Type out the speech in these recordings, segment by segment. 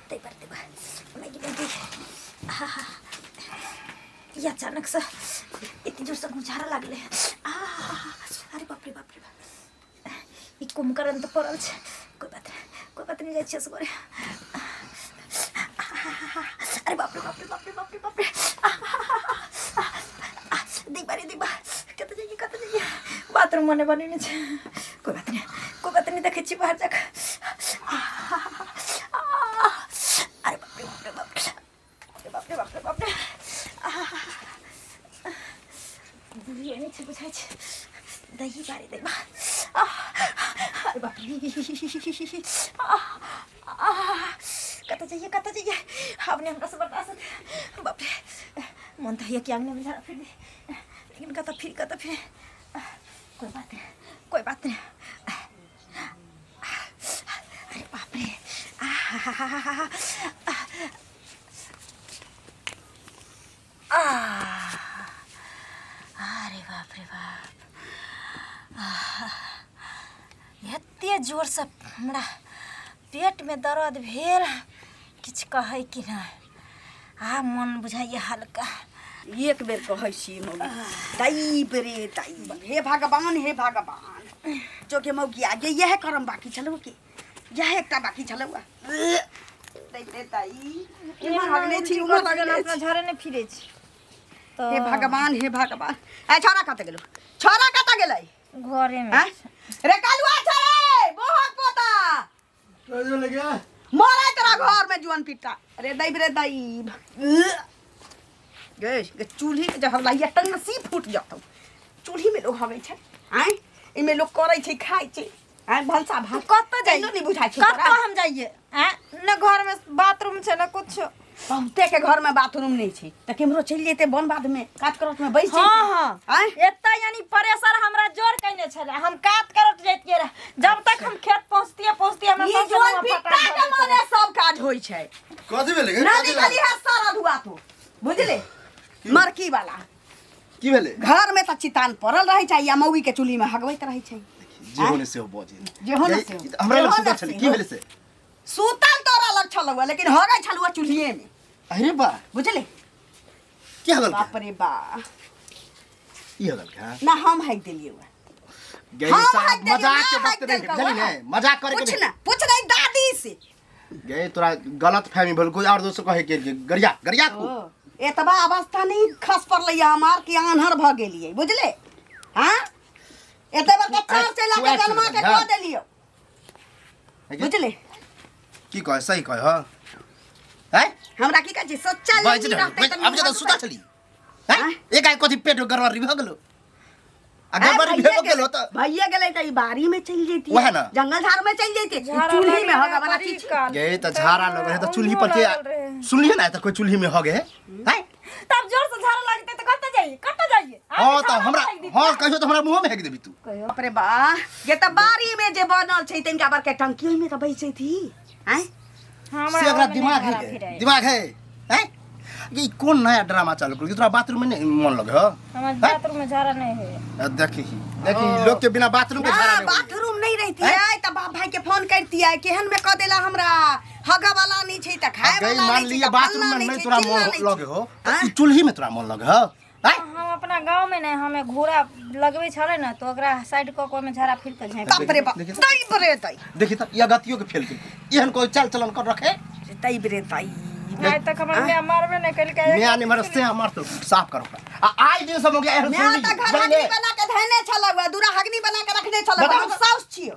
ताहि पर Maggi Maggi आहा ई अचानक से एते जोर से गुजारा लागले। आहा, अरे बाप रे बाप रे बाप, ई कुंभकर्ण तऽ पड़ल छै। कोई बात नहीं, कोई बात नहीं, जाइ छियै असगरे। अरे बाप रे बाप रे बाप रे बाप रे बाप रे, देखबा रे देखबा, कतऽ जाइए कतऽ जाइए, बाथरूम मने बनेने छै। कोई बात नहीं, कोई बात नहीं, देखै छी बाहर जाकऽ। अरे बाप रे बाप रे बाप रे बाप रे बाप रे बाप रे, बुढ़िए नहि छै बुझाइ छै, दही बारी देबा। अरे बाप रे, कतऽ जाइए कतऽ जाइए, आब नहि हमरा से बर्दाश्त होतै। बाप रे, मन तऽ होइए कि आङ्गनेमे झाड़ा फिर दी, लेकिन कतऽ फिर कतऽ फिर। कोई बात नहीं, कोई बात नहीं। अरे बाप रे, अरे बाप रे बाप, एते जोरसँ हमरा पेटमे दर्द भेल, किछु कहै कि नहि। आ मन बुझाइए हल्का। एक बेर कहै छी मौगी, दैब रे दैब, हे भगवान हे भगवान, जोगे मौगी आगे इएह करम बाकी छलौ कि इएह एकटा बाकी छलौ। दैब रे दाई, इम्हर हगने छी उम्हर हगने अपना छी। झरे नहि फिरै छी तऽ हे भगवान हे भगवान। ए छोरा कतऽ गेलौ? छोरा कतऽ गेलै? घरेमे। आँय रे कालुआ, छरे बोहक पोता। कहियो लगे मरे तोरा घर में जुअन पिट्टा रे दैब रे दैब। गे गे, चूल्ही के जहर लाइया टंगसी फूट जतौ। चूल्ही में लोग हगै छै आँय, एहिमे लोग करै छै खाइ छै आँय, भनसा भात कतऽ जाइए? नहि बुझाइ छै कतऽ तोरा? हम जाइए? आँय, न घर में बाथरूम छै न कुछो। बहुते के घर में बाथरूम नहीं छै तऽ केम्हरो चलि जेतै, वन बाध में कात करत में बैस हाँ जेतै। हाँ। आँय? एतऽ यानी प्रेशर हमरा जोर कयने छलै, हम कात करत जैतियै रह, जब तक हम खेत पहुँचतियै पहुँचतियै हमरा ई सौंसे जोन मुँह पिट्टा फटाक के भऽ मारे जेतै। सब काज होइ छै। कथी भेलै? नदी गली है सारा धुआ तो बुझले मरकी वाला। की भेलै? घर में तऽ चितान पड़ल रहै छै या मौगी के चूल्ही में हगबैत रहै छै। जे होने से हो बजे जे हो ने से हो। हमरा लग जे हो सुतल ने छलै से की हो। भेलै से? सुतल तोरा लग छलौ, लेकिन हगै छलौ चूल्हिए में। अरे बा, बुझले की हगल? बाप रे बा, ई हगल का ना हम हग देलियै। गई हम साहब, हग देलियै, मजाक के ना वक्त हग नहीं देलकौ, बुझली हाँ। ने मजाक करे के पूछ नहीं। ना, पूछ नहीं दादी से। गई तोरा गलत फहमी भेल, कोई और दोस्त कहे के गरिया गरिया को। ओ, एतबा अवस्था नहीं खस पड़लै हमार कि आन्हर भऽ गेलियै बुझले। हाँ, एते बड़का चार चला के जन्मा के कऽ देलियौ बुझले। की कहे सही कहे ह हैं? हमरा की कहै छी सच्चा बाजि लेनी रहल रहतै तऽ अब जब सुता छली हैं? आँय? एक आइ कथी पेट में गड़बड़ी भऽ गेलो आ गड़बड़ी भेबो गेलो तऽ भैया गेलै तऽ ई बाड़ी में चलि जैती, वएह ना। जंगल झाड़ में चलि जैती। झाड़ा चूल्ही में लागल हगा वाला बड़ी चीज काल। गे तऽ झाड़ा लगे है तऽ चूल्ही पर लागल रहे। के सुनलिए ना तऽ कोई चूल्ही में हगे है हैं? तब जोर से झाड़ा लगतै तऽ कतऽ जाइए कतऽ जाइए? हाँ तऽ हमरा हाँ कहियो तऽ हमरा मुँह में हेक देबी तू। कहियो बाप रे बा, ये तऽ बाड़ी में जे बनल छै तनिका बड़का टंकी ओहिमे तऽ बैस जैती आँय। से ओकरा दिमाग है के? दिमाग है हैं? ये कोन नया ड्रामा चालू कर तोरा बाथरूम में नहीं मन लगे हो? हमर बाथरूम में झाड़ा नहीं है। देखी देखी, लोग के बिना बाथरूम के ना झाड़ा नहीं होई। बाथरूम नहीं रहती है तऽ बाप भाई के फोन करती है केहन में कह देला हमरा हगा वाला नहीं छै तऽ खाए गई वाला मान नहीं छै लिया तऽ बाथरूम फल्लाँ में नहीं नहीं छै, तोरा चिल्लाँ मन नहीं छै। लगे हो तऽ आँय? ई चूल्ही में तोरा मन लगे हो? आँय? हम अपना गांव में नहीं, हमें घोड़ा लगवे छले ना तो ओकरा साइड क के ओमे झाड़ा फिर के झाँपि बाप रे बाप, देखी तऽ। दैब रे दै। देखी तऽ ई अगतियो के फेल केलकै, एहन कोई चाल चलन कर रखे। दैब रे दै। आइ तक हमर माय मारबे नहीं केलकै। मियाँ ने मरे से मार तो साफ करो आ आई दिन सब हो गया एहन मैं सुनली तऽ घर बुझलियै? हगनी बना के धैने छलौ, दूरा हगनी बना के रखने छलौ। बताउ हम तऽ। साउस छियौ,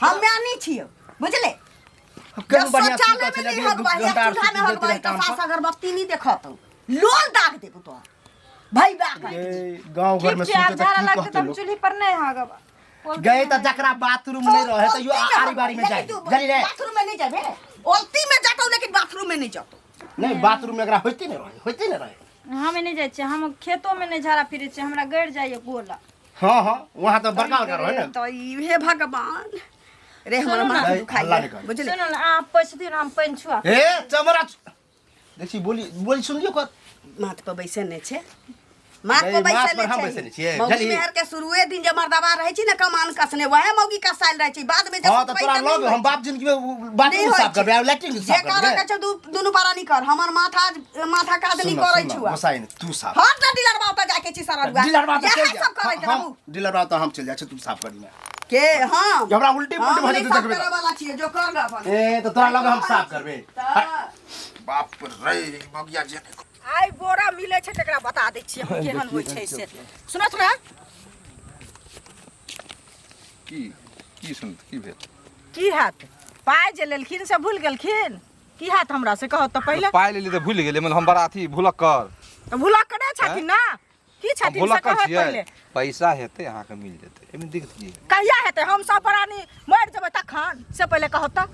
हम मानी छियौ बुझले। केहन जब बढ़िया शौचालय सुतल में छलै, नहीं दू हगबाही, घंटा आ आर चूल्हा में सुति हगबाही जेतै तऽ काम सास पर। अगरबत्ती नहीं देखतौ, लोल दाग देबौ तोरा भाई बा कर। ये गांव घर ठीक में छै, आब सुते झाड़ा तऽ की लगतै कहते तऽ हम लोग? चूल्ही पर नहीं हगब। गए तऽ जकरा बाथरूम नहीं रहे तऽ यो आरी बारी में जाए लेकिन तू जानी रे। बाथरूम में नहीं जाबे, ओलती में जातौ लेकिन बाथरूम में नहीं जातौ। नहीं बाथरूम में एकरा होइते नहीं रहे, होइते नहीं रहे। हम नहि जाइ छियै, हम खेतोमे नहि झाड़ा फिरै छियै, हमरा गड़ि जाइए गोला। हाँ हाँ, वहाँ तो बड़का बड़का रहे ना। तो ई हे भगवान रे, हमर सुनू ना। माथ नहीं, दुखाइ हल्ला नहीं कर। बुझली? सुनू ने, अहाँ पैसा दियौ ने, हम पानि छुआ। ए चमरा, देखी बोली बोली सुन लियो कर। माथ पर बैसे नहि छै, माथ नहीं, पर बैसे माथ पर हम नहि बैसे छै। नहि छियै, मौगी बुझलियै? मेहर के शुरुए दिन जे मर्दाबा रहै छै ने कमान कसने, वएह मौगी कसायल रहै छै। बाद में जे हाँ, तो सुतबै तोरा तऽ नहि लग होइ हम बाप जिंदगी में बाथरूम नहि होइ साफ छै। करबै, लैट्रिन जे साफ करऽ करबै। के छौ दुनू प्राणी कर, हमर माथा माथा काज नहि करै छुआ। गोसाई ने तू साफ। हट ना, डीलरबा ओतऽ जाके छी सरदुआ। डीलरबा तो इएह चल जा। सब करैत हम रहू। डीलरबा तो हम चल जाइ छी, तू साफ करी ने। के हम? हमरा उल्टी पुल्टी हम भऽ नहि जेतै साफ देखबै। करऽ वाला छियै, जो कर अपन। ए तो तोरा लग हम साफ करबै। तऽ बाप रे, मगिया जे आइ बोरा मिलै छै तकरा बता दै छियै हम केहन होइ छै से। सुनत ने। की की सुनत, की भेल? की हैत? पाइ जे लेलखिन से भूलि गेलखिन। की हैत हमरा से कहत तऽ पहिले। पाइ लेली तऽ भूलि गेलै? मतलब हम बड़ा अथी भूलक्कर? तऽ भूलक्करे छथिन ने? की हम छथिन से भूलक्कर कहत छियै? पहिले। पैसा हेतै, अहाँके मिल जेतै, एहिमे दिक्कत की है? कहिया हेतै? हम सब प्राणी मरि जेबै तखन से पहिले कहत तऽ।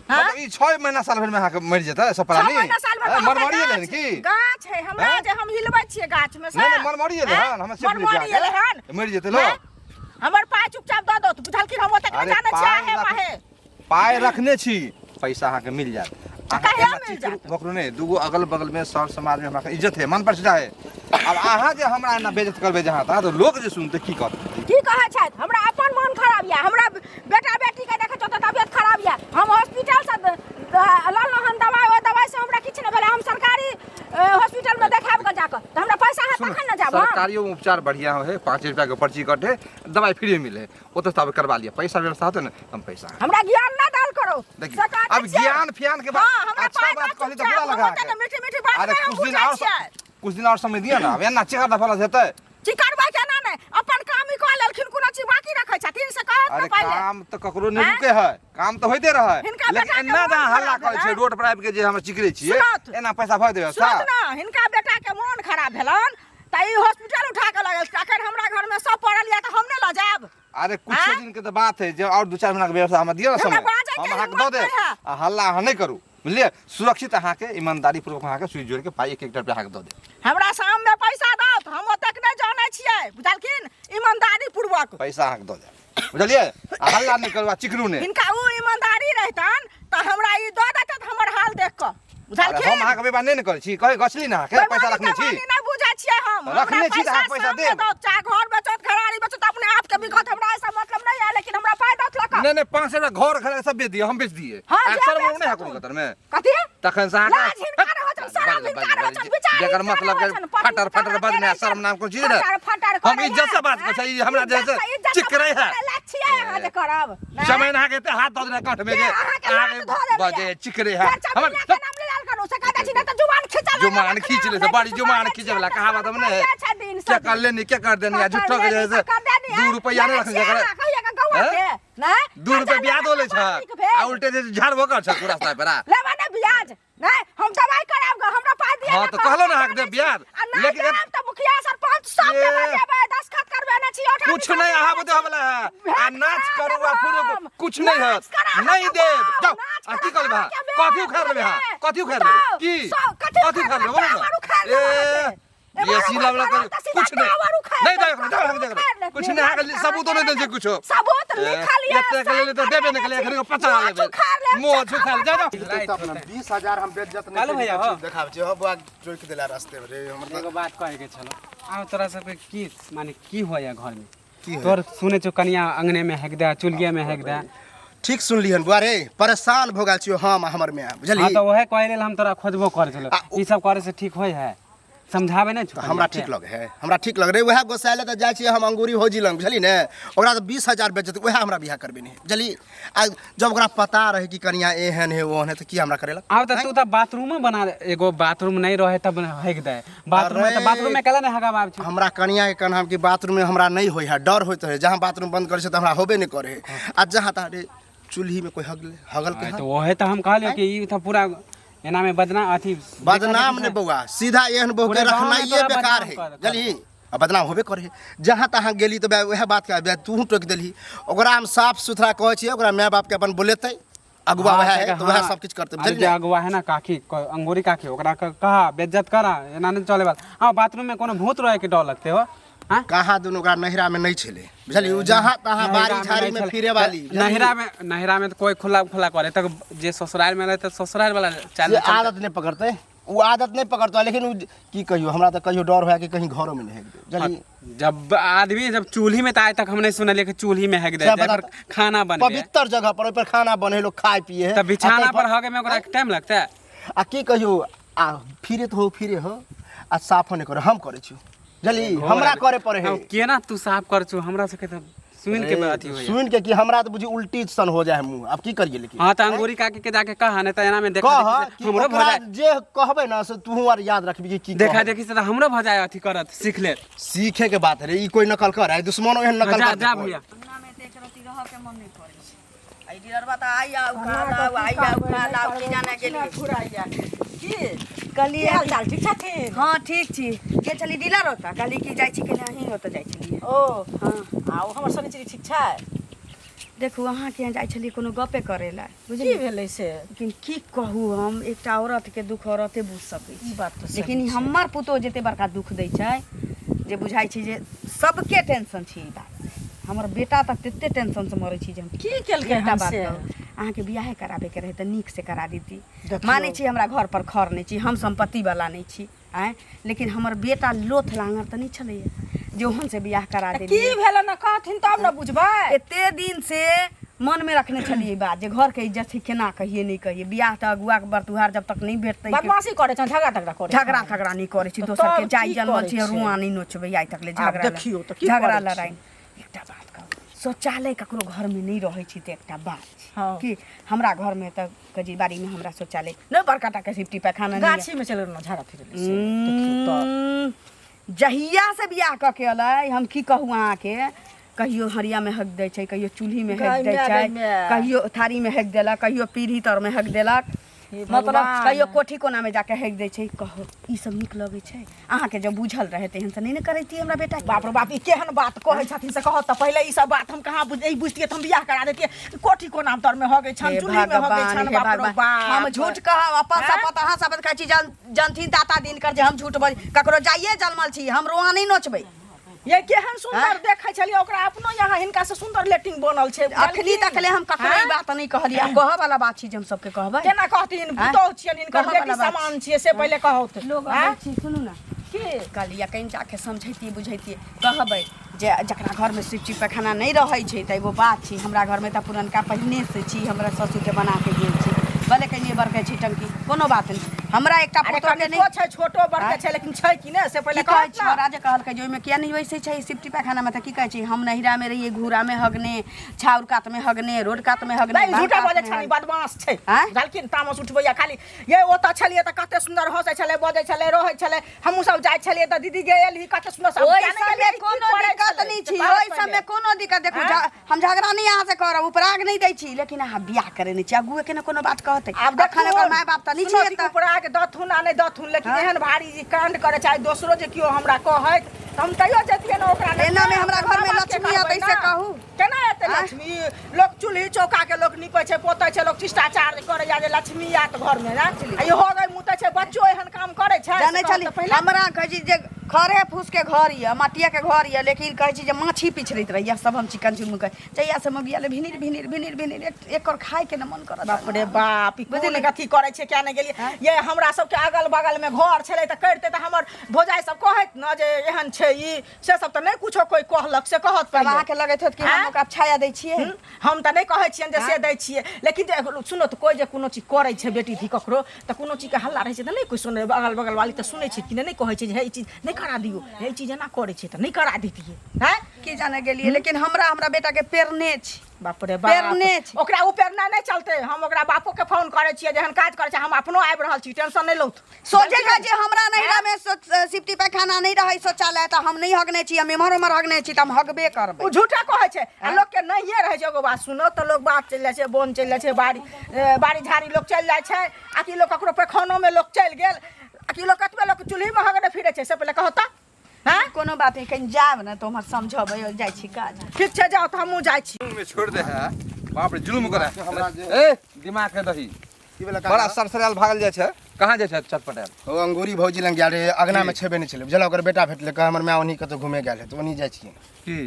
हाँ? मतलब ई 6 महीना साल भरिमे अहाँके मरि जेतै सब 6 प्राणी? महीना साल भरि हैं, तऽ हमर मरमरी एलै हन गाछ की? गाछ है हमरा हैं? जे हम हिलबै छियै गाछ में से। नहि नहि, मरमरी एलै हैं? हन, हमरा से बुझै मरमरी छियै एलै हन। अहाँके। मरि जेतै लोक। हैं? हमर पाइ चुपचाप दऽ दो, बुझलखिन? हम ओतेक नहि अरे जानै छियै पाइ आहे माहे। पाइ रखने छी, पैसा अहाँके मिल जायत। अहाँ कहिया एना मिल चिकरू जायत? भोकरू नहि, दूगो अगल बगल में सर समाज में हमरा इज्जत है, मान प्रतिष्ठा है। अब अहाँ जे हमरा एना बेइज्जत करबै जहाँ तहाँ, तऽ लोक जे सुनतै की कहतै? की कहै छथि? हमरा अपन मन खराब यऽ, हमरा बेटा बेटी के देखै छौ तऽ तबियत खराब यऽ। हम हॉस्पिटल से ललहुँ हन दवाइ, ओहि दवाइ से हमरा किछु नहि भेलै। हम सरकारी हॉस्पिटल में देखायब कऽ जाकऽ तऽ हमरा पैसा हैत सुनू, तखन ने जायब हम। सरकारियो में उपचार बढ़िया होइ है, 5 रुपया के पर्ची कटे, दवाई फ्री मिले, ओतऽ से आब करवा लिअ। पैसा व्यवस्था होतै ने, हम पैसा हमरा ज्ञान ना दाल करो। देखियौ, से कहै अब छियै। ज्ञान फ्यान के बात, हाँ, हमरा अच्छा पाइ बात दऽ कहली तऽ चुपचाप, बुरा हम लगा ओते के। ने मीठी मीठी बात अरे नहि हम कुछ दिन बुझै और छियै। कुछ दिन और समय दिअ ना, अब एना चेहरा दफा हेतै। चिकरबै केना नहि? अपन काम ही कऽ लेलखिन, कोनो चीज बाकी रखै छथिन से कहत अरे ने पहिले। काम तऽ ककरो नहि आँय? रुके है, काम तऽ होइते रहै, हिनका लेकिन बेटा के एना मोन जे अहाँ हल्ला खराब करै छियै भेलै। रोड पर आबि के जे हम चिकरै छियै, सुनत। एना पैसा भऽ देबै सुनत ने, हिनका बेटा के मोन खराब भेलन तऽ ई हॉस्पिटल उठा कऽ लऽ गेल। अखन हमरा घर में सब पड़ल यऽ तऽ हम नहि लऽ जायब? अरे कुछ आँय? दिन के तऽ बात है जे और 2-4 महीना के व्यवस्था हमरा दिअ ना हमरा समय, बाजैके हम अहाँके दऽ हिम्मत देब। नहि है। आ हल्ला अहाँ नहि करू, बुझलियै? सुरक्षित अहाँके ईमानदारी पूर्वक अहाँके सुइ जोड़ि के पाइ एक एक रुपया अहाँके दऽ देब। हमरा शाम में पैसा दौत, हम ओतेक नहि जानै छियै, बुझलखिन? ईमानदारी पूर्वक पैसा अहाँके दऽ देब, बुझलियै? आ हल्ला नहि करू आ चिकरू नहि। हिनका ओ ईमानदारी रहितन तऽ हमरा ई दऽ देतै हमर हाल देख कऽ, अरे हम बुझलखिन? अहाँके बेईमानी नहि ने करै छी, कहै गछली ने अहाँके पैसा बेईमानी रखने छी। तेमानी नहि बुझै छियै हम। रखने हमरा छी तऽ अहाँके पैसा शाम के देब। दौत, चाहे घर बेचत घरारी बेचत अपने आप के बिकत, हमरा ऐसा मतलब नहीं है, लेकिन हमरा पाइ दौत लऽ कऽ। नहि नहि, 500 रुपया घर घर सब बेच दिअ, हम बेच दिए। हाँ, आ जे शर्म बेच नहि है कोनो सकू। कतर में? कथी? तखन से अहाँके लाज हिनका रहै छनि, शरम हिनका रहै छनि, विचार जकर हिनका मतलब रहै के छनि, पति फटर फटर हिनका बजने रहै शर्म नाम कोनो चीज ने। फटर फटर हम करै इज्जत से है, बात करै छी, ई हमरा इज्जत जे से- इज्जत से चिकरै बात है। करै लायक छियै अहाँ जे करब, नहि? जमाइन अहाँके एते हाथ दऽ देने कंठ में जे के अहाँके लात अहाँके धऽ देने बजे यऽ। चिकरै है। फेर हमर चमेलिया के नाम लेल करू, से कहै छी नहि तऽ जुबान खींचऽ लागत। जुबान अपने खींच ले आप, से बड़ी नहि जुबान तऽ खींचे वाला कहावत हम नहीं है। करिया छै दिन क्या सब। कर लेनी, क्या कर देनी, आ झूठो के जे से 2 रुपया नहीं रखने जकरा। कहिया के गौआ हैं? के, नहि? 2 रुपया ब्याज ले छ नीक भेल। आ उल्टे जे झाड़बो कर छ पूरा रास्ता पर आ। लेबै ने ब्याज? नहि, हम दवाइ करायब गऽ, हमरा पाइ दिअ हाँ, ने तऽ कऽ, कहलहुँ ने हम अहाँके देब ब्याज। आ नहि लेकिन देब तऽ मुखिया सरपंच सबके ए। बजेबै, दस्तखत करबेने छी, ओठा कुछ नहीं अहाँ बुते होवला है। आ भेंट नाच करा करू आ देब फुरू हम। कुछ नहीं है। नाच करा नहीं देब देब। हम। जाओ। नाच आ की करा करबै अहाँ? देब। कथी उखाड़ि लेबै अहाँ? कथी उखाड़ि लेबै? की? कथी कथी उखाड़ि लेबै? बोलू ने। टावर उखाड़ि लेबै ए, अहाँके। बेसी एम्हर लवला उम्हर कर- तऽ सीधा कुछ नहीं। टावर उखाड़ि नहीं लेब, देब, जाओ, टावर जाओ, उखाड़ि लेब। कुछ नहीं, अहाँके सबूतो नहीं दै छै कुछो। सबूत ए, लिखल यऽ, एतेक लेली तऽ देबे नहि केलै, एखन एगो 50 मोछ लेबै। उखाड़ि लेब, मोछ उखाड़ि जाओ, जाओ। तऽ अपना 20,000 हम बेइज्जत कहलहुँ भैया, हो। देखाबै छी हो बुआ, रोकि देला रास्ते में रे हमर। एगो बात कहे के छलो, आब तोरा सबके की माने की होया घर में? की होइया? तोर सुने छौ कनिया अंगने में हेक दे, चुल्हिए में हेक दे। ठीक सुनली हन बुआ रे, परेशान भऽ गेल छियौ हम आ हमर माय, बुझली? हाँ, तऽ ओहे कहे लेल हम तोरा खोजबो करै छलो। आ ई सब करे से ठीक होय है? समझाबे नहि छौ तऽ हमरा कनिया के? ठीक लगे है, हमरा ठीक लग रे। वएह गोसाइले तऽ जाइ छियै हम अंगूरी भौजी लग, बुझली ने? ओकरा तऽ 20,000 बेचत, वएह हमरा बियाह करबे नहि, बुझली? आ जब ओकरा पता रहै कि कनिया एहन है ओहन है, तऽ की हमरा करेलक? आब तऽ तू तऽ बाथरूमो बना दे, एगो बाथरूम नहि रहे तब हेक दे बाथरूम में, तऽ अरे। बाथरूम में केला नहि हगाब छौ? हमरा कनिया के कहना कि बाथरूम में हमरा नहीं होय है, डर होइत रहे। जहाँ बाथरूम बंद करै छै तऽ हमरा होबे नहि करे है। आ जहाँ तहाँ रे चूल्ही में कोई हगले हगल के हाँ, हन? तऽ ओहे तऽ हम कहलियौ कि ई तऽ पूरा एना में बदनाम अथी बदनाम ने बौआ, सीधा एहन बहू के पूरे गाँव में रखनाइए तोरा बेकार बदनाम है, कर- बुझलही? आ बदनाम होबे करे है। जहाँ तहाँ गेली तऽ वएह बात के तूहू टोकि देलही। ओकरा हम साफ सुथरा कहै छियै, ओकरा माय बापके अपन बोलेतै, अगुआ हाँ, वएह है से तऽ वएह हाँ। सब किछु करतै अरे बुझलियै जे ने? अगुआ है ना काकी अंगूरी काकी ओकरा कहा बेइज्जत करा एना नहीं चले वाला। हाँ, बाथरूम में कोनो भूत रहे के डर लगते हो? हाँ? कहाँ दुनू ओकरा नैहरा में नहीं छलै बुझलियै, ओ जहाँ तहाँ बाड़ी नैहरा झाड़ी में नहीं फिरे वाली बुझलियै? नैहरा में, नैहरा में तो कोई खुला खुला करे तक जे ससुराल में रहे तो ससुराल वाला चाल से आदत नहीं पकड़तै, ओ आदत नहीं पकड़तै, लेकिन ओ की कहियो हमरा तऽ कहियो डर होया कि कहीं घरो में नहीं हेक दे, बुझलियै? जब आदमी जब चूल्ही में तो आइ तक हम नहीं सुनलियै कि चूल्ही में हेक दे, सएह जाहि बता पर खाना बनबे। पवित्र जगह पर ओहि पर खाना बने, लोग खाए पिए है। तऽ बिछाना आ पर हगे में ओकरा टाइम लगतै? आ की कहियो आ फिरे तऽ हो फिरे हो आ साफो नहि करे, हम करै छी बुझली, हमरा करे पड़े है। अब केना तू साफ कर छु, हमरा सबके तऽ सुन के अथी होइए। सुन के कि हमरा तऽ बुझी उल्टी सन हो जाए है मुँह, अब की करिए लेकिन। हाँ तऽ अंगूरी काकी के जाके कह, नहीं तऽ एना में देखा कह देखी से कि हमरो भऽ ओकरा जाए। जे कहबै ना से तू आर याद रखबी कि की देखा कहबै। देखी से तऽ हमरो भऽ जाए अथी करत सीख ले। सीखे के बात रे, ई कोई नकल कर है, दुश्मनो एहन नकल जा कर जा देतौ। भैया। अंगना में तऽ एक रत्ती रहऽ के मन नहि करै छै। आ ई डिलरबा तऽ आइ आउ खा लाउ, आइ आउ खा लाउ, की जाने गेलियै। फुराइया की कहलियै की हाल चाल, ठीक छथिन? हँ ठीक छी। गेल छली डीलर ओतऽ, कहली कि जाइ छी कनि अहीं ओतऽ जाइ छलियै। ओ हँ। आ ओ हमर शनिचरी ठीक छै? देखू अहाँके यहाँ जाइ छलियै कोनो गपे करै लए, की बुझलियै? भेलै से? लेकिन की कहू, हम एकटा औरतके दुख औरते बुझि सकै ई छै, बात तऽ सही लेकिन ई छै। हमर पुतोहु जते बड़का दुख दै छै जे बुझाइ छै जे सबके टेंशन छै। ई बात हमर बेटा तक तते टेंशनसँ मरै छै जे हम की केलकै एकटा हन बात से? कहू, अहाँके बियाहे कराबैके रहै तऽ नीकसँ करा देती। देखियौ। मानै छी हमरा घर पर खर नहि छी, हम सम्पत्ति वाला नहि छी आँय, लेकिन हमर बेटा लोथ लाँगर तऽ नहि छलैया जे ओहन से बियाह करा तऽ की देलियै। भेलै ने कहथिन तब ने बुझबै। एते दिन से मनमे रखने छलियै ई बात जे घरके इज्जत छै, केना कहियै नहि कहियै। बियाह तऽ अगुआके बरतुहार जब तक नहि भेटतै। बदमाशी करै छनि, झगड़ा तगड़ा करै झगड़ा छनि? तगड़ा नहि करै छी, तऽ दोसरके तब जाय की जनमल करै छी छै? रुआ नहि नोचबै आइ तक ले आब झगड़ा देखियौ तऽ की झगड़ा करै छै? लड़ाइ। एकटा बात कहू, शौचालय ककरो घरमे नहि रहै छै तऽ एकटा बात छै हँ। कि हमरा घरमे तऽ कजी बाड़ीमे हमरा शौचालय नहि, बड़का टाके सिफ्टी पैखाना नहि यऽ। गाछीमे चलि गेलहुँ झाड़ा फिरै लए से देखियौ तऽ। जहिया से बियाह कऽ के एलै, हम की कहू अहाँके, कहियो हरियामे हगि दै छै, कहियो चूल्हीमे गै हगि दै माय, छै, गै माय। कहियो थारीमे हगि देलक, कहियो पीढ़ी तरमे हगि देलक, हे मतलब भगवान। कहियो कोठी कोनामे जाके हगि दै छै। कहू ई सब नीक लगै छै अहाँके? जब बुझल रहै तेहन से नहि ने करैतियै हमरा बेटा। बाप रे बाप, ई केहन बात कहै छथिन से कहत तऽ पहिले। ई सब बात हम कहाँ बुझ ई बुझतियै तऽ हम बियाह करा देतियै। कोठी कोना तर में हगै छन, हे चूल्ही में हगै भगवान, छन, हे बाप रे भगवान। बाप। हम झूठ कहब? अपन आँय? शपथ अहाँ शपथ खाइ छी, जनथिन दाता दिनकर जे हम झूठ बज ककरो जाइए जनमल छी, हम रोआ नहि नोचबै। ये केहन सुंदर देखै छलियै ओकरा, अपनो यहाँ हिनका से सुंदर लेटिंग बनल छै। अखनी तक ले हम ककरो ई आँय? बात नहि कहलियै। आब कहऽ वाला बात छी जे हम सबके कहबै? केना कहथिन? आँय? पुतोहु छियनि हिनकर, कहऽ बेटी वाला बात समान छियै, से पहिले कहौत। लोग आँय? अबै छी, सुनू ने। की कहलियै कनि जाके समझैतियै बुझैतियै, कहबै जे जकरा घरमे शिव जी पैखाना नहि रहै छै तऽ एगो बात छै। हमरा घरमे तऽ पुरनका पहिनेसँ छी, हमरा ससुरके बनाके गेल छै, भले कनिए बड़के छै टंकी, कोनो बात नहि। हमरा एकटा अरे पुतोहके कनिको नहि छै, छोटो बड़के आँय? छै, लेकिन छै कि नहि से पहिले की कहै कहत छी? ने। राजे कहलकै जे ओहिमे किया नहि बैसै छै सिफ्टी पैखानामे, तऽ की कहै छै, हम नैहरामे रहियै घूरामे हगने, छाउर कातमे हगने, रोड कातमे हगने, नहीं बाँस झूठा बजै कातमे छनि, हगने। बदमाश छै। आँय? बुझलखिन, तामस उठबैया खाली। ये ओतऽ छलियै तऽ कते सुन्दर हँसै छलै, बजै छलै, रहै छलै। हमहूँ सब जाइ छलियै तऽ दीदी गे एलही, कते सुन्दर सब। ओहि किया नहि सबमे गेलियै? की कोनो करै दिक्कत छलै? नहि से छी। कहत ओहि पहिले। सबमे कोनो दिक्कत देखू आँय? हम झगड़ा नहि अहाँ से करब, उपराग नहि दै छी, लेकिन अहाँ बियाह करे नहि छी, अगुए के ने कोनो बात कहतै। आब अखन देखू ओकर माय बाप तऽ नहि सुनो छै कि एतऽ। उपराग दथुन आ नहि दथुन, लेकिन हँ? एहन भारी जे कांड करे चाहे दोसरो जे केओ हमरा कहैत तऽ हम तैयो जैतियै ने ओकरा नहि। एनामे हमरा अपना घरमे माय बापके लक्ष्मी कहबै अतै से ने। कहू। केना एतै आँय? लक्ष्मी? लोक चूल्ही चौका के लोक नीपै छै पोतै छै, लोक शिष्टाचार करैया जे लक्ष्मी आयत घरमे ने, आ ई हो गई मुतै छै, बच्चो एहन काम करै छै से जानै कहत छली तऽ पहिले। हमरा कहै छी जे खरे फूस के घर यऽ, मटिया के घर यऽ, लेकिन कहै छी जे माछी पिछड़ैत रहैया सब। हम चिकन चुनमुन कहै जहिया से मगिया ले भिनिर भिनिर भिनिर भिनिर एकर खाय के ने मन करत। बाप रे बाप, ई कोन बुझली? अथी करै छै, किया नहि गेलियै ये? हमरा सबके अगल बगल में घर छलै तऽ करिते तऽ हमर भौजाइ सब कहैत ने जे एहन छै ई, से सब तऽ नहि कुछो कोइ कहलक, से कहत तब पहिले। अहाँके लगैत होत कि हम आँय? ओकरा छाया दै छियै। हम तऽ नहि कहै छियनि जे से दै छियै, लेकिन जे सुनो तऽ कोइ जे कोनो चीज करै छै बेटी धी ककरो तऽ कोनो चीजके हल्ला रहै छै तऽ नहि कोइ सुनै, अगल बगल वाली तऽ सुनै छै कि नहि? नहि कहै छै जे हे ई चीज नहि करा दियौ, हे ई चीज एना करै छै तऽ नहि करा दैतियै हैं। की जाने गेलियै, लेकिन हमरा हमरा बेटा के पेरने छी। बाप रे बाप, पेरने छै। ओकरा ओ पेरना नहि चलतै। हम ओकरा बापो के फोन करै छियै जे एहन काज करै छै, हम अपनो आबि रहल छी, टेंशन नहि लौथ। सोझे कहै छी हमरा नैहरा में सिफ्टी पैखाना नहि रहै शौचालय तऽ हम नहि हगने छी, हम एम्हर ओम्हर हगने छी तऽ हम हगबे करबै। ओ झूठा कहै छै आ लोक के नहिए रहै छै। एगो बात सुनो तऽ लोक बात चलि जाइ छै, बोन चलि जाइ छै, बाड़ी बाड़ी झाड़ी लोक चलि जाइ छै, आ कि लोक ककरो पैखानोमे लोक चलि गेल, आ कि लोक कतबे लोक चूल्हीमे हगने फिरै छै, से पहिले कहत तऽ हँ। कोनो बात नहि, कनि जायब ने तऽ उम्हर समझबै, जाइ छी काज। ठीक छै, जाउ तऽ हमहूँ जाइ छी। में छोड़ दे है बाप रे जुलुम करे हमरा जे- ए दिमाग के दही की भेलै बड़ा काका? सरसरायल भागल जाइ छै कहाँ जाइ छै चटपटायल ओ अंगूरी भौजी लग गेल रहे अगना में छेबे नहि छलै बुझल ओकर बेटा भेटलै कह हमर माय ओन्ही कतौ घूमे गेल है तऽ ओन्ही जाइ छियै की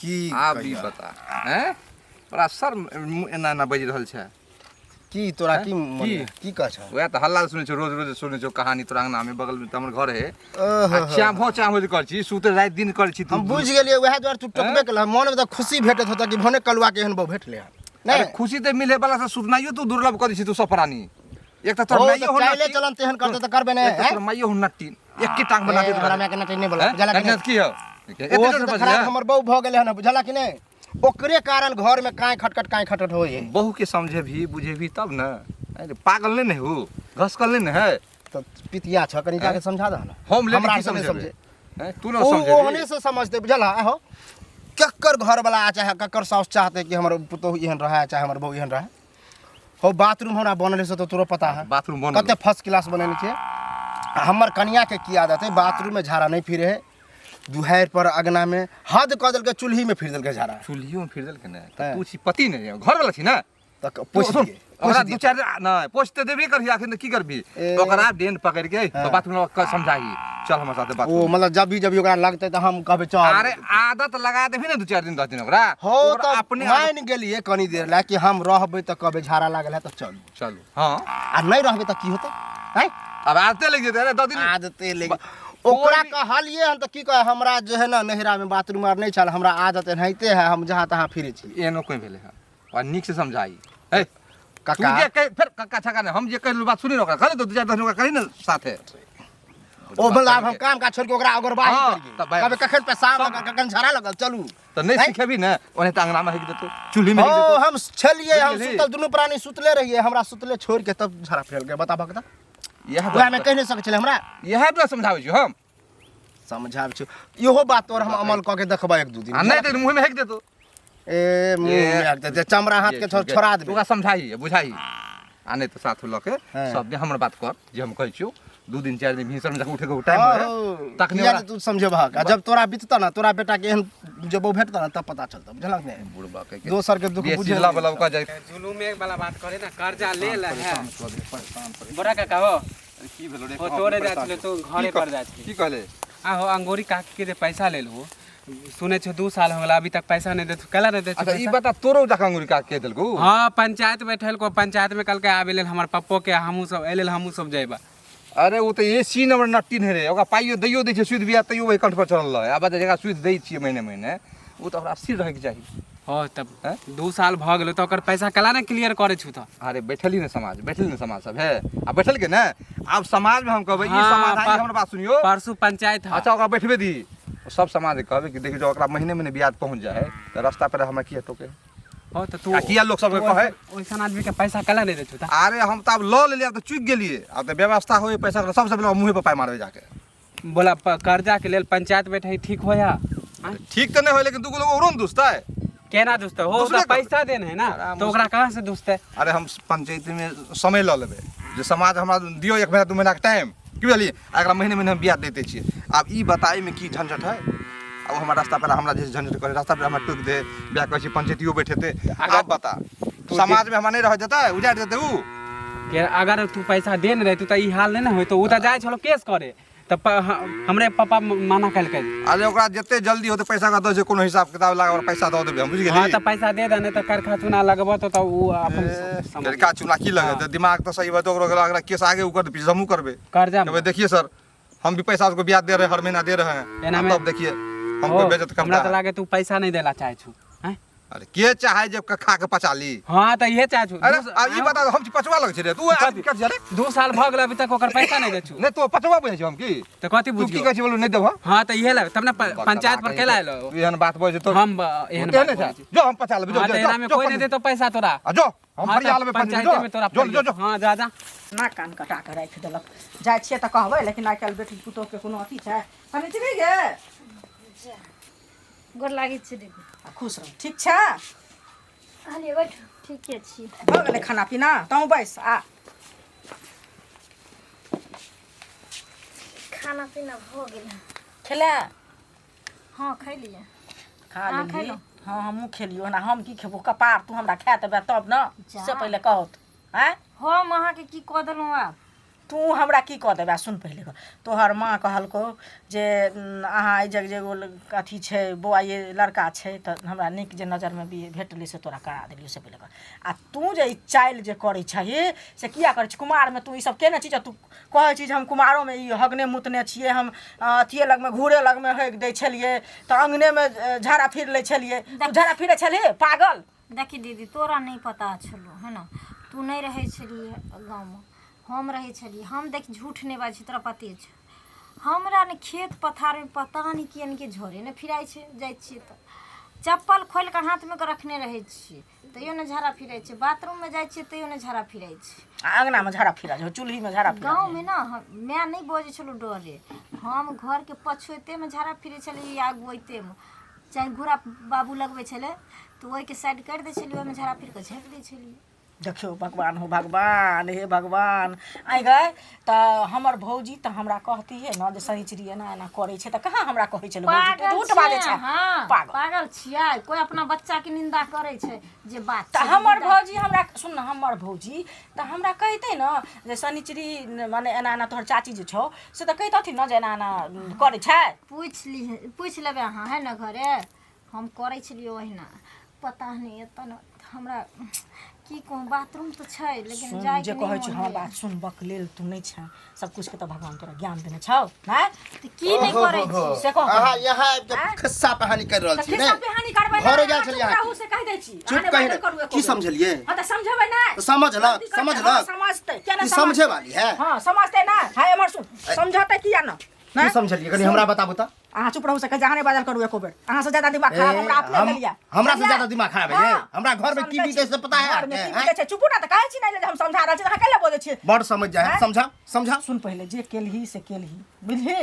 की आब ई कहिया? बता हैं बड़ा शर्म एना एना बाजि रहल छै की तोरा की हैं? मन की? की कह छ वएह तऽ हल्ला सुनै छौ रोज रोज सुनै छौ कहानी तोरा अंगना में बगल में तऽ हमर घर है ओहो आ चाँभो चाँभो जे करै छी सुते राति दिन करै छी तू हम बुझि गेलियै वएह दुआरे तू टोकबे केलह मन में तऽ खुशी भेटैत होतऽ कि भने कलुआ के एहन बहु भेटलै हन अरे नहि खुशी तऽ मिले वाला से सुतनाइयो तू दुर्लभ करै छी तू सब प्राणी एक तऽ तोर हो माइयो तऽ हो चाइले नट्टी चलन तेहन करतै तऽ करबे नहि एक तऽ हैं? तोर माइयो हो नट्टी एके टांग बना ए, दे हमरा माय के नट्टी नहि बोला बुझला कि नहि की हो ओहो से तऽ खराब हमर बहु भऽ गेलै हन बुझला कि नहि ओकरे कारण घर में कांय खटखट कांय खटखट होइ है बहू के समझे भी बुझे भी तब न अरे पागल नहीं ने हो घसकल नहीं ने है तऽ पितिया छ कनि जाके समझा दह न हम ले हमरा की से नहि समझेबै? समझे हैं? तू न ओ समझे ओहने से समझते बुझल है हो ककर घर वाला आ चाहे ककर साउस चाहते कि हमर पुतोहु एहन रहे चाहे हमर बहू एहन रहे हो बाथरूम हमरा बनल है से तो तोरो पता है बाथरूम बनल कते फर्स्ट क्लास बनेने छियै आ हमर कनिया के की आदत है बाथरूम में झाड़ा नहीं फिरे है दुहारि पर अगना में हद कऽ देलकै चूल्ही में फिर देलकै झाड़ा चूल्हियो में फिर देलकै ने तऽ हैं। तू छी पति ने घर वाला छी ने तऽ पोछि सुन, दियै, ओकरा पोछि दू दियै। चारि नहि पोछि तऽ देबे करही आखिर की करबी ए। ओकरा डेन पकड़ि के हाँ। तऽ बाथरूम लऽ कऽ समझाही चल हमरा साथे ओ बाथरूम मतलब जब भी जब भी ओकरा लगतै तऽ हम कहबै चल अरे आदत लगा देबही ने दू चारि दिन 10 दिन ओकरा हो ओकरा तऽ अपने मानि गेलियै कनी देर लए कि हम रहबै तऽ कहबै झाड़ा लागल है तऽ चलू चलू हाँ आ नहि रहबै तऽ की होतै आँय अब आदते लागि जेतै अरे 10 दिन आदते लागि ओकरा भी- कहलियै हन तऽ की कहे हमरा जे है ने नैहरा में बाथरूम आर नहि छल हमरा आदत एनाहिते है हम जहाँ तहाँ फिरै छी एहनो कोइ भेलै हँ आ नीक से समझाई ए तू काका जे कह फेर कक्का छक्का नहीं हम जे कहलू बात सुनी ना ओकरा कहली तो दू चारि दस दिन ओकरा कही ना साथे ओ मतलब आब हम काम काज छोड़ के ओकरा ओगरबाही हाँ, करियै तऽ भाई- कहबै कखन पेशाब लगल कखन झाड़ा लगल चलू तऽ नहीं हैं? सिखेबी ने ओने तऽ अंगना में हेक देतौ चूल्ही में हेक ओ देतौ हम छलियै हम बुझलिही? सुतल दुनू प्राणी सुतले रहियै हमरा सुतले छोड़ के तब झाड़ा फेल गए बता भगता इएह वएह में कहि नहि सकै छलै हमरा इएह तऽ समझाबै छी हम समझाबै छियौ इहो बात तोर हम अमल कऽ के देखबै एक दू दिन आ नहि तऽ मुँह में हेक देतौ ए मुँह में हेक देतै चमड़ा हाथ के छोड़ा देबै ओकरा समझाही बुझाही आ नहि तऽ साथ लऽ के हाँ। सब दिन हमर बात कर जे हम कहै छियौ दू दिन चारि दिन भिनसर में जखन उठे के टाइम हाँ, होय तखने किया ओकरा नहि तू समझेबहक आ जब तोरा बिततऽ ने तोरा बेटा के एहन जब ओ भेटतऽ ने तब पता चलतऽ बुझलक ने बुढ़बा के दोसर के दुख बेसी बुझे लब लब कऽ जाइ जुलूमे वाला बात करे ना कर्जा ले ले है परेशान परेशान बड़ा काका हो की भेलो रे हो तोरे जाइ छलै तो घरे पर जाइ छलै की कहले आ हो अंगोरी काकी के जे पैसा लेलहो सुनै छौ 2 साल हो गेला अभी तक पैसा नहीं देत कैला नहीं देत अच्छा ई बता तोरो जाके अंगुरी का के देलकू हाँ पंचायत बैठल को पंचायत में कल के आबे लेल हमर पप्पो के हमहूँ सब एहि लेल हमहूँ सब जइबा अरे ओ तऽ ए सी नंबर नट्टी नहि रे ओकरा पाइयो दैयो दै छै सुद बिया तैयो वही कंठ पर चढ़ल रहै आब जकरा सुद दै छियै महीने महीने ओ तऽ ओकरा स्थिर रहैके चाही हो तब हैं? 2 साल भऽ गेलो तऽ ओकर पैसा कैला ने क्लियर करै छु तऽ अरे बैठली ने समाज बैठली ने समाज सब है आ बैठल के ने आब समाज में हम कहबै ई हाँ, समाज आई हमर बात सुनियो परसू पंचायत है अच्छा ओकरा बैठबे दी सब समाज के कहबै कि देखियौ ओकरा महीने महीने ब्याज पहुँच जाइ है तऽ रास्ता पर हमरा किया टोके हो तऽ तू आ किया लोक सबके तू कहै? ओइसन आदमी के पैसा कैला नहीं दै छु तऽ अरे हम तऽ आब लऽ लेलियै आब तऽ चुकि गेलियै आब तऽ व्यवस्था होय पैसा के सबसँ पहिले मुँहे पर पाइ मारबै जाके बोला कर्जा के लेल पंचायत बैठे ठीक होया आँय? ठीक तऽ नहि होय लेकिन दूगो लोग औरो ने दुसतै केना दुसतै हो दुसबे तऽ करतै। पैसा देने है ना अरे तो ओकरा कहाँ से दुसतै अरे हम पंचायत में समय लऽ लेबै जे समाज हमरा दियौ एक महीना 2 महीनाके टाइम की बुझलियै आ एकरा महीने महीने हम ब्याज दैते छियै आब ई बता एहिमे की झंझट है आब हमरा रास्ता पर हमरा जे झंझट करे रास्ता पर हमरा टोकि दे ब्याह कहै छी पंचायतियो बैठेतै आब बता समाज में हमरा नहि रहऽ देतै उजाड़ि देतै उ के अगर तू पैसा देने रहितू तऽ ई हाल नहि ने होइतो ओ तऽ जाइ छलो केस करे तऽ हमरे पापा मना केलकै अरे ओकरा जते जल्दी होतै पैसा ओकरा दऽ छै कोनो हिसाब किताब लगा ओकरा पैसा दऽ देबै हम बुझि हाँ गेली तऽ पैसा दे दे नहि तऽ करखा चुना लगबऽ तऽ ओ अपन समझ लड़का चुना की लगेतै दिमाग तऽ सही होतै ओकरो अगला केस आगे उ कर पीछे हमहूँ करबै कर्जा कहबै देखिए सर हम भी पैसा उसको ब्याज दे रहे हैं हर महीना दे रहे हैं एना अब में- तब देखिए हमको बेइज्जत हमरा करता तऽ है लागे तू पैसा नहीं देला चाहे छु हैं अरे के चाहे जब खा के पचा ली हाँ तऽ इहे चाहे छु अरे आ ई बता हम पचवा लग छै रे तू आदमी कथी रे 2 साल भऽ गेल अभी तक ओकर पैसा नहीं दै छु नहीं तो पचवा बुझै छी हम की तऽ कथी तू बुझ की कहै छी बोलू नहीं देबह हाँ तऽ इहे लग तब ने पंचायत पर केला एलो तू एहन बात बजै तो हम एहन तेहन बात छै बोलै छी। जो हम पचा लेबै जो हाँ, तऽ जो एना में जो कोई नहीं देतो पैसा तोरा आ जो हम हाँ, फरिया तऽ लेबै पंचायते में तोरा जो जो जो हाँ जा जा ना कान कटा के राखि देलक जाइ छियै तऽ कहबै लेकिन आइ काल्हि बेटी पुतोहके कोनो अथी छै समिति गे गोर लागै छी दीदी आ खुश रहू ठीक छै अरे बैठू ठीके छी भऽ गेलै खाना पीना तहूँ बैस आ खाना पीना भऽ गेल खेला हाँ खैलियै खा अहाँ लेलियै खैलहुँ? हाँ हमहूँ खेलियो ना हम की खेबो कपार तू हमरा खाए देबे तब न जा। से पहिले कहत आँय हम अहाँके की कऽ देलहुँ आब तू हमरा की कऽ देबे सुन पहिले गप। तोहर माँ कहलकौ जे अहाँ एहि जग जे एगो अथी छै बौआ ये लड़का छै तऽ हमरा नीक जे नजरमे भी भेटलै से तोरा करा देलियौ से पहिले कह आ तू जे ई चालि जे करै छही से किया करै छी कुमारमे तू ई सब केने छी जे तू कहै छी जे हम कुमारोमे ई हगने मुतने छियै हम अथिये लगमे घूरे लगमे हगि दै छलियै तऽ अङ्गनेमे झाड़ा फिर लै छलियै तू झाड़ा फिरै छलही पागल देखी दीदी तोरा नहि पता छलौ है ने तू नहि रहै छलियै गाँवमे हम रहै छलियै हम देख झूठ नहि बाजै छी तोरा पते छौ हमरा ने खेत पथारमे पता नहि किए ने झोरे नहि फिराइ छै जाइ छियै तऽ चप्पल खोलि कऽ हाथमे कऽ रखने रहै छियै तैयो नहि झाड़ा फिराइ छै बाथरूममे जाइ छियै तैयो नहि झाड़ा फिराइ छै आ अङ्गनामे झाड़ा फिरा जाइ चूल्हीमे झाड़ा फिरा गाँवमे ने माय नहि बजै छलहुँ डरे हम घरके पछुएतेमे झाड़ा फिरै छलियै या अगुआइतेमे चाहे घूरा बाबू लगबै छलै तऽ ओहिके साइड करि दै छलियै ओहिमे झाड़ा फिर कऽ झाँपि दै छलियै देखियौ भगवान हो भगवान हे भगवान आइ गए तऽ हमर भौजी तऽ हमरा कहतिहे ने जे शनिचरी एना एना करै छै तऽ कहाँ हमरा कहै छलै भौजी तू पागल झूठ बाजै छियै छै अहाँ पागल पागल छियै कोइ अपना बच्चाके निंदा करै छै जे बात तऽ छै हमर निंदा भौजी हमरा सुन ने हमर भौजी तऽ हमरा कहितै ने जे शनिचरी माने एना एना तोहर चाची जे छौ से तऽ कहितथिन ने जे एना एना करै छै पूछि ली पूछि लेबै अहाँ है ने घरे हम करै छलियै ओहिना पता नहि एतऽ ने हमरा की कहूँ बाथरूम तऽ छै लेकिन सुन जाइके जे नहि कहै छी मोन हमर होइए। बात सुनबक लेल तू नहि छह सब कुछ के तऽ भगवान तोरा ज्ञान देने छौ नहि तऽ की नहि करै छी से कह अहाँ यहाँ आबि के खिस्सा कहानी कर रहल तऽ छी खिस्सा ने पिहानी करबै घरे नहि, गेल अहाँ छलियै चुप अहाँ रहू से कहि दै छी चुप अहाँ नहि कहि बाजल करू एको की बेर। समझलियै हँ तऽ समझेबै नहि तऽ समझलक गलती करतै, समझलक हँ, समझतै किया ई नहि समझे वाली है हँ समझतै नहि हाय एम्हर सुन समझतै किया ने की समझलियै कनि हमरा बताबू तऽ अहाँ चुप रहू सकै अहाँ नहि बाजल करू एको बेर अहाँ से ज्यादा दिमाग खराब हमरा अपने भेल हमरा से ज्यादा दिमाग खराब है हमरा घर में की बीते से पता है घर में की बीते छै चुपू ना तऽ कहै छी नहि जे हम समझा रहल छी अहाँ कैला बजै छियै बड़ समझ जाए है समझा समझा सुन पहिले जे केलही से केलही बुझली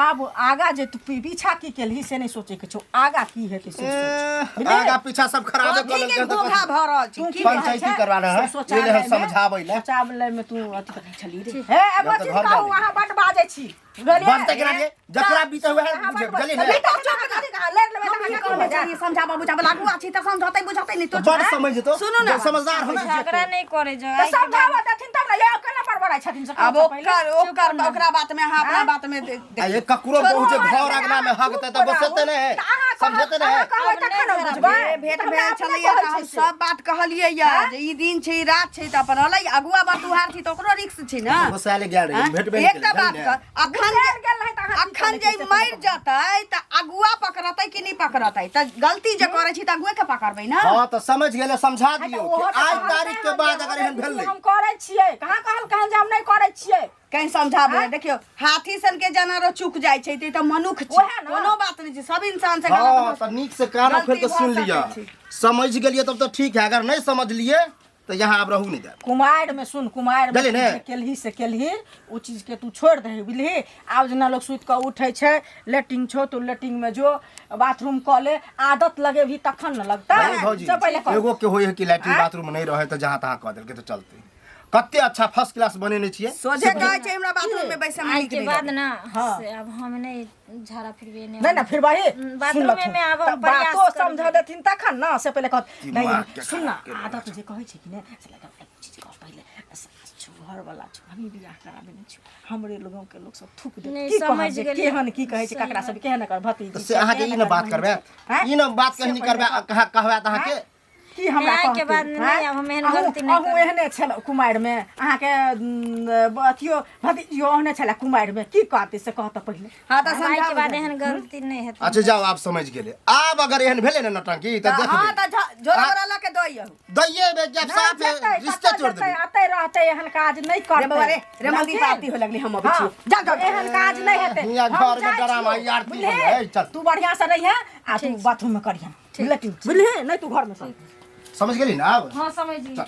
आब आगा जे तू पीछा की केलही से नहि सोचै के छौ आगा की हेतै से सोच बुझली? आगा पीछा सब खराबे कर कथी के लेलकै तऽ घोघा कथी? भऽ रहल छै तू की पंचायती करवा रहा है शौचालय ये ले हम में- समझाबै ले शौचालय में तू अथी करै छली रे हे एगो जब तक चीज घर कहू जाली। अहाँ बड बाजै छी बुझलियै? बजतै केना रे? जकरा बीते हुए है अहाँ बुझे बड बुझलियै बाजै ने छी। तऽ चुप करी, अहाँ लड़ि लेबै तऽ हम अहाँ की कहने छलियै समझाबऽ बुझाबऽ लागू अछि तऽ समझौतै बुझौतै नहि तो बड़ समझ जेतौ सुनू ने जे समझदार हो ने झगड़ा नहि करै जो तऽ समझाबऽ देथिन तब ने यौ केना बड़बड़ाइ छथिन से आब कहू तऽ पहिले। ओकर ओकर ओकरा बात में अहाँ अपना बात में आ ये ककरो बहु जे घर अंगना में हगतै तऽ गोसेतै ने तऽ अहाँ कहब- समझेतै ने अहाँ कहबै तखन ने बुझबै। भेंट तऽ हमरा भेल अपने छलैया कहै तऽ हम छै से। सब बात कहलियै या जे ई दिन छै ई रात छै तऽ अपन रहलै अगुआ बतुहार छी तऽ ओकरो रिक्स छै ने गोसाले गेल रही आँय? भेटबे नहि एकटा केलै, बात बुझलियै कह ने? अखन गुस्साएल गेल रहै तऽ अहाँ की अखन जे कहलियै से मरि जेतै तऽ अगुआ पकड़तै कि नहि पकड़तै तऽ गलती जे करै छी तऽ अगुए के पकड़बै ने हाँ तऽ समझ गेलै समझा तऽ दियौ ओहो कि तऽ आइ कहलकै तारीख के हन बाद जे अगर एहन भेलै हम करै छियै कहाँ कहल कहन जे हम नहि करै छियै कहीं समझाबै देखियौ हाथी सन के जानवरो चुक जाइ छै तऽ ई तऽ मनुख छै ओएह ने। कोनो बात नहि छै सब इंसान से गलत हाँ भऽ तऽ नीक से कान गलती खोल के भऽ सुन लिअ सकै छै। समझ गेलियै तब तऽ ठीक है अगर नहीं समझलियै तऽ यहाँ आब रहू नहीं देब कुमारि में सुन कुमारि में बुझलियै ने? जे केलही से केलही ओ चीज के तू छोड़ि दही बुझलिही आब जेना लोक सुति कऽ उठै छै लेट्रिन छौ तो लेट्रिन में जो बाथरूम कऽ ले आदत लगेबही तखन ने लगतै अरे भौजी से पहिले कह एगो के होय है कि लैट्रिन बाथरूम नहीं रहे तऽ जहाँ तहाँ कऽ देलकै तऽ चलतै कते अच्छा फर्स्ट क्लास बनेने छियै सोझे कहै छै हमरा बाथरूम में बैसे में आइ नीक के नहि बाद लगै ना हाँ। से आब हम नहि झाड़ा फिरबे नहि नहीं ना फिर भाई बाथरूमे में आब हम प्रयास बातो करबै। समझा देथिन तखन ना से पहिले कहत दिमाग नहीं के सुन ना खराब केने आदत जे कहै छै कि ने से लगा एक चीज कह पहिले सास छौ घर वाला छौ हमही बियाह करा देने छौ हमरे लोगों के लोग सब थूक दे नहि, की कहत समझ जे गेलियै। केहन की कहै छै सही ककरा सब केहन एकर भतीजी तऽ से अहाँके ई ने बात करबै ई ने बात कहीं नहीं करबै कहा कहबै तऽ अहाँके की हमरा आइ के कहतै, बाद नहि, आँय? आब हम एहन अहूँ- गलती नहि अहूँ करब। एहने छलहुँ कुमारिमे अहाँके अथियो भतीजियो ओहने छलै कुमारिमे की कहतै से कहतऽ पहिले हाँ तऽ आइ के समझाबै बाद एहन गलती नहि हेतै अच्छा जाओ आप समझ गेले आब अगर एहन भेलै ने नौटंकी तऽ हाँ देखबै तऽ झोरा बोरा लऽ के दऽ दैये बे जब नहि साफ जेतै, रिश्ते कतऽ तोड़ जेतै, देबै अतै रहतै एहन काज नहि करतै रे बौआ रे, रे मंदिर पर आरती होए लगलै, हम अबै हाँ, छी। जा, जा, जा। एहन काज नहि हेतै हियाँ हम घरमे जाइ डरामा, छियौ, ई आरती बुझलिही? होलै, ए, चल। तू बढ़िआँ से रहिहे आ तू बाथरूममे करिहे लेकिन बुझलिही नहि तू घरमे कर समझ गेली ना आब हाँ समझ गेली। चल।